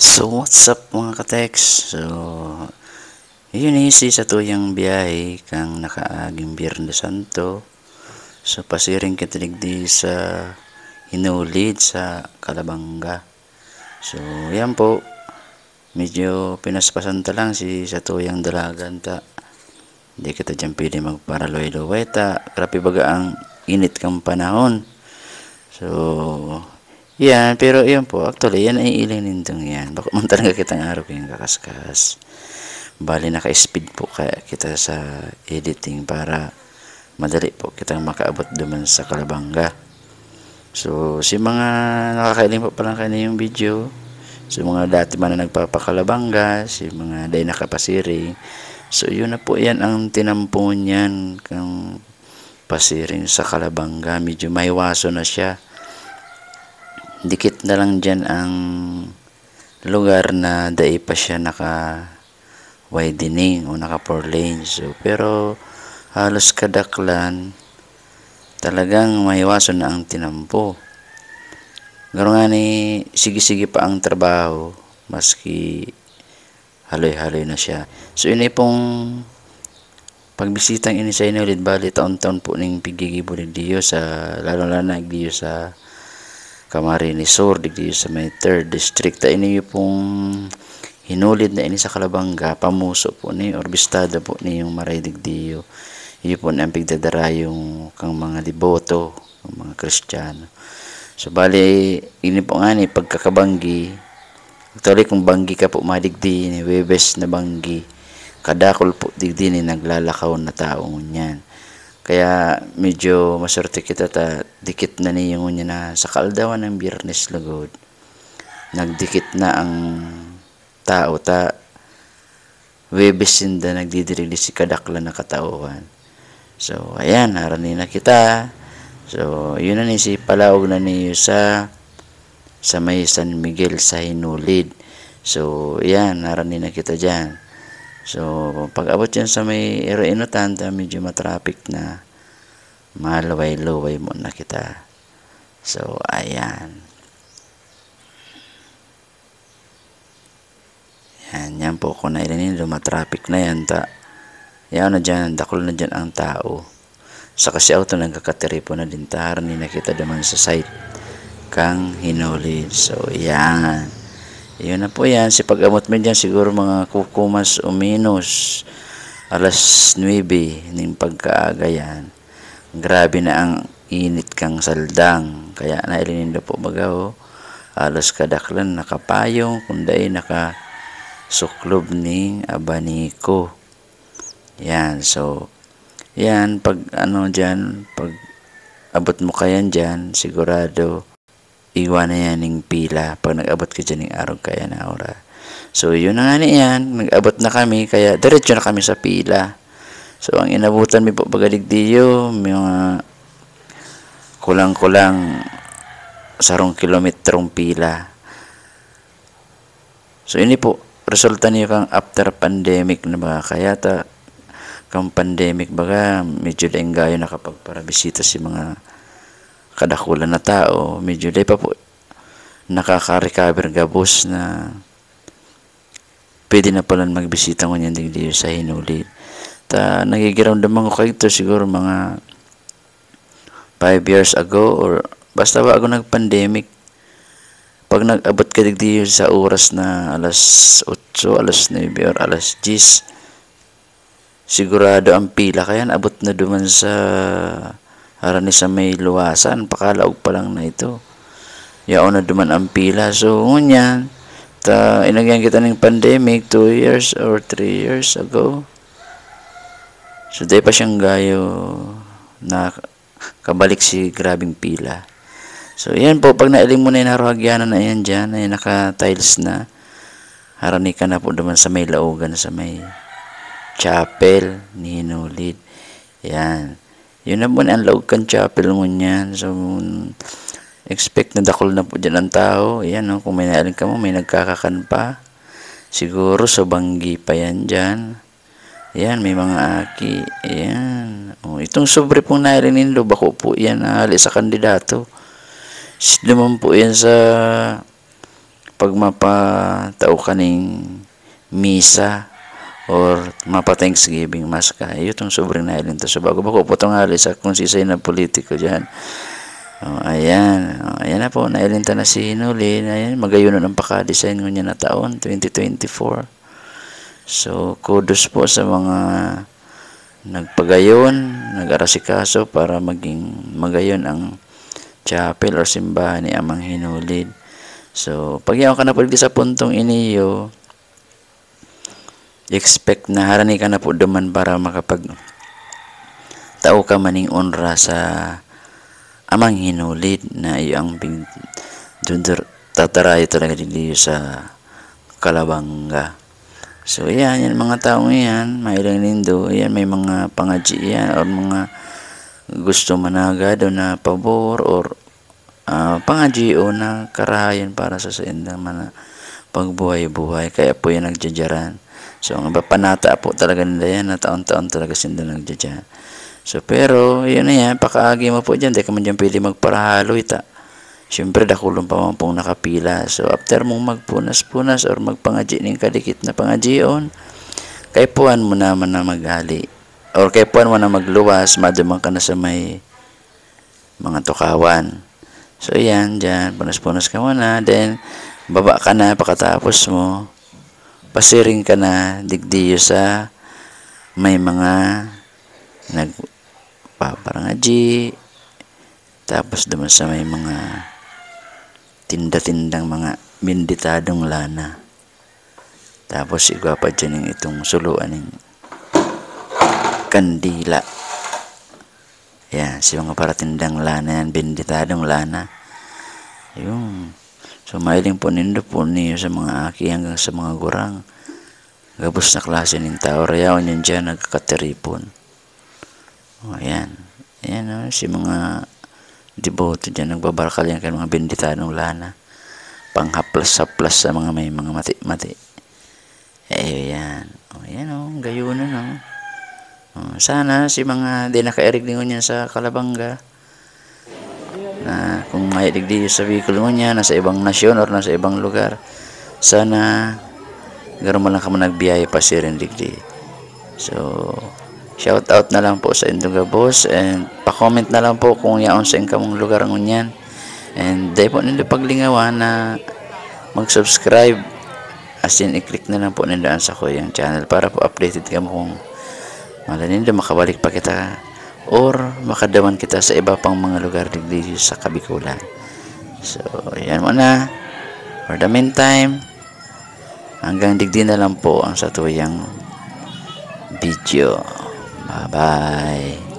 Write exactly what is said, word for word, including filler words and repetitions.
So, what's up, mga ka-text? So, yun, eh, si satuyang biyahe kan nakaaging Biyernes Santo. So, pasiring kita digdi sa Hinulid, sa Calabanga. So, yan po. Medyo pinaspasan ta lang si satuyang dalagan ta. Di kita diyan pwede magparaluway-luway ta grabe baga ang init kan panahon. So, yan. Pero yun po, actually, yan ay iling nindong yan. Bako man talaga kitang araw kayong kakaskas. Bali, naka-speed po kaya kita sa editing para madali po kitang makaabot duman sa Calabanga. So, si mga nakakailing pa lang kayo yung video, so mga dati man na nagpapakalabangga, si mga day nakapasiring. So, yun na po yan ang tinampo niyan kang pasiring sa Calabanga. Medyo mahiwaso na siya. Dikit na lang dyan ang lugar na dai pa siya naka widening o naka four lane. So, pero halos kadaklan, talagang mahiwason na ang tinampo. Garo nga ni, sige-sige pa ang trabaho, maski haloy-haloy na siya. So, ini pong pagbisitang ini sa Hinulid, bali taon-taon po ning pigigibo digdiyo sa, lalo-lalo na digdiyo sa Camarines Sur, digdiyo sa may third district. Ta ini pong Hinulid na ini sa Calabanga, pamuso po ni, or bistada po ni yung maray digdiyo. Iyo po ni ang pigdadarayong kang mga deboto, kang mga Kristiyano. So, bali, ini po nga ni, pagkakabanggi, actually, kung banggi ka po madigdi, ni Huwebes na banggi, kadakol po digdi ni naglalakaw na tao ngunyan. Kaya medyo maswerte kita ta dikit na niyo ngunyan na sa kaaldawan ng Biyernes lugod. Nagdikit na ang tao ta Huwebes sinda nagdidirigdi si kadaklan na katauhan. So, ayan, harani na kita. So, yun na ni si palaog na niyo sa, sa may San Miguel sa Hinulid. So, ayan, harani na kita dyan. So, pag-abot yan sa may Iro-Inotan, ta medyo matraffic na, maluway-luway muna kita. So, ayan. Yan, yan po. Kung nailinin, dumatraffic na yan, ta. Yan na dyan, dakul na dyan ang tao. Saka si auto nagkakatiripon na din, ta. Harani na kita duman sa site kang Hinulid. So, yan. Yun na po yan. Si pag-abot mo dyan, siguro mga kukumas o minus alas nuebe ning pagkaaga yan. Grabe na ang init kang saldang. Kaya nailinin na po baga, oh. Halos kadaklan nakapayong, kung dai nakasuklob ning abaniko. Yan, so, yan, pag ano dyan, pag abot mo kayan dyan, sigurado, igwa na yan ning pila pag nag-abot ka dyan ning arog kaya na oras. So, yun na nga ni yan, nag-abot na kami, kaya diretso na kami sa pila. So, ang inabutan mi po, baga digdiyo, mga kulang-kulang sarong kilometrong pila. So, ini po, resulta niyo kang after pandemic na ba? Kaya ta, kang pandemic, baga, medyo daing gayo nakapagparabisita si mga kadakulan na tao. Medyo dai pa po nakaka-recover gabos na pwede na palan magbisita ngunyan digdi sa Hinulid. Ta, nagigiramdaman ko kayo to siguro mga five years ago or basta bago nag-pandemic. Pag nag-abot ka digdi sa oras na alas otso, alas nuebe, or alas diyes, sigurado ang pila. Kaya naabot na duman sa harani sa may luwasan, pakalaog pa lang na ito. Yaon na duman ang pila. So, ngunyan, ta, inagyan kita ning pandemic two years or three years ago. So, dai pa siyang gayo na kabalik si grabing pila. So, yan po, pag nailing mo na yung haruhagyanan na yan dyan, ay naka-tiles na. Harani ka na po duman sa may laogan, sa may chapel ni Hinulid. Yan. Yun na po na ang laog kan chapel ngunyan. So, expect na dakul na po dyan ang tao. Yan, no? Kung may nailing ka mo, may nagkakakan pa. Siguro sa banggi pa yan dyan. Yan, may mga aki. Ayan. Oh, itong sobre pong nailing nindo, bako po yan, ah, hali sa kandidato. Sino man po yan sa pag mapatao ka ning misa or mapa-Thanksgiving Mass ka, iyo tong sobrang nahiling ta. So, bago bako po tong hali sa kung sisay na politiko dyan. Oh, ayan. Oh, ayan na po, nahiling ta na si Hinuli. Ayan, magayon ang pakadesign ngunyan na taon, twenty twenty-four. So, kudos po sa mga nagpagayon, nag-arasikaso para maging magayon ang chapel or simbahan ni Amang Hinulid. So, pag yaon ka na po sa puntong iniyo, expect na harani ka na po duman para makapag tao ka maning onra sa Amang Hinulid na iyo ang pig-, dudur-, tatarayo talaga digdi sa Calabanga. So, iyan, yan mga taong iyan, mahiling nindo, iyan, may mga pangadyi iyan, or mga gusto managad o na pabor, or, ah, pangadyi o na karahayan para sa saindang mga pagbuhay-buhay. Kaya po yan nagdyadyara. So, ang iba panata po talaga nila yan, na taon-taon talaga sinda nagdyadyara. So, pero, yun na yan, pakaagi mo po dyan, di ka man dyan pwede magparahaloy ta. Siyempre, dakulon pa man pong nakapila. So, after mong magpunas-punas or magpangadyi ning kadikit na pangadyion, kaipuhan mo naman na maghali. Or kaipuhan mo na magluwas, maduman ka na sa may mga tukawan. So, yan, dyan, punas-punas ka muna. Then, baba ka na, pakatapos mo, pasiring ka na, digdiyo sa may mga nagpaparangadyi, tapos duman sa may mga tinda-tindang mga benditadong lana. Tapos igwa pa dyan yung itong suluan ng kandila. Yan, si mga paratindang lana yan, benditadong lana. Yung, so, mahiling po nindo po niyo sa mga aki hanggang sa mga gurang. Gabos na klase nin tao, rayaon yan dyan, nagkakatiripon. O, ayan. Ayan, o, si mga deboto dyan, nagbabarakal yan kay mga benditadong lana. Panghaplas-haplas sa mga may mga mati-mati. Ayan. O, ayan, o, gayunan, o. O, sana si mga di nakairig din ngunyan sa Calabanga, na kung may digdi sa Bicol ngunyan, nasa ibang nasyon or nasa ibang lugar, sana garo man lang kamo nagbiyahe pasiring digdi. So, shout out na lang po sa indong gabos, and pa-comment na lang po kung yaon sa inkamong lugar ngunyan. And dai po nindo paglingawan na mag-subscribe. As in, i-click na lang po nindo ang sakuyang channel para po updated kamo kung malay nindo makabalik pa kita or makadaman kita sa iba pang mga lugar digdi sa Kabikulan. So, yan muna. For the meantime, hanggang digdi na lang po ang satuyang video. Bye-bye.